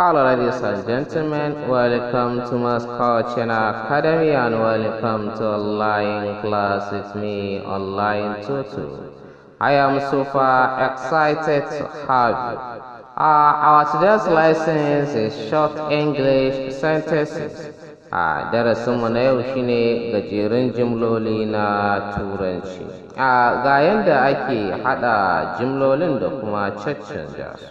Hello, ladies and gentlemen, welcome to Moscow Channel Academy and welcome to online class with me, Online Tutu. I am super excited to have you. Our today's lesson is short English sentences. A darasinmu na yau shine gajerun jimloli na Turanci. A ga yadda ake haɗa jimlolin da kuma caccanja su.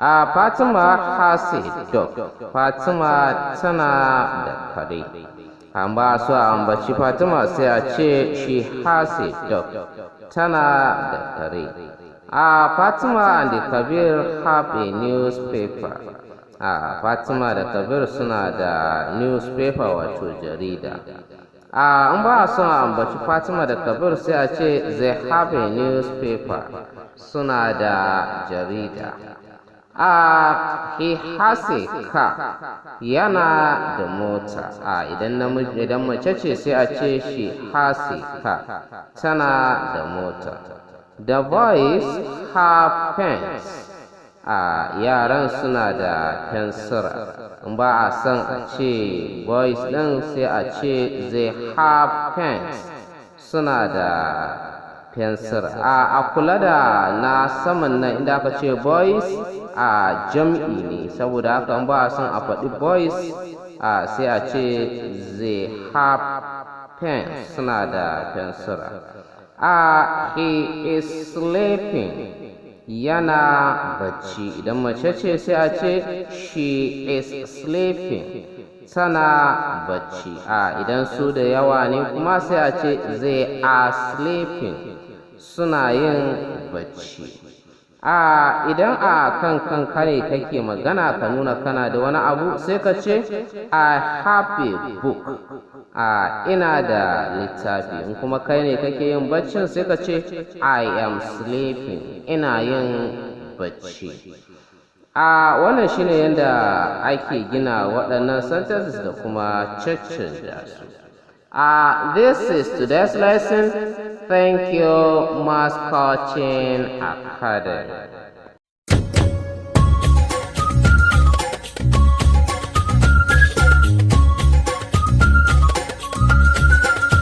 A Fatima has a dog. Fatima tana da kare. An ba su a ambaci Fatima, sai a ce she has a dog. Tana da kare. A Fatima and Kabir have a newspaper. A Fatima da Kabir suna da newspaper, wato jarida. A in ba a son a ambaci Fatima da Kabir, sai a ce they have a newspaper. Suna da jarida. A he has a car. Yana da mota. A idan namiji, idan mace ce, sai a ce she has a car. Tana da mota. The boys have pens. A yaran suna da fensira. In ba a son a ce boys ɗin, sai a ce they have pens. Suna da fensir. A kula da na saman nan inda aka ce boys, a jam'i ne. Saboda haka in ba a son a faɗi boys, a sai a ce they have pens. Suna da fensira. A he is sleeping. Yana bacci. Idan mace ce, sai a ce she is sleeping. Tana bacci. A idan su da yawa ne kuma, sai a ce they are sleeping. Suna yin bacci. A idan a kan kanka ne kake magana, ka nuna kana da wani abu, sai ka ce I have a book. A ina da littafi. In kuma kai ne kake yin baccin, sai ka ce I am sleeping. Ina yin bacci. A wannan shine yadda ake gina waɗannan sentences da kuma caccanja su. This is today's lesson. Thank you, Mass Coaching Academy.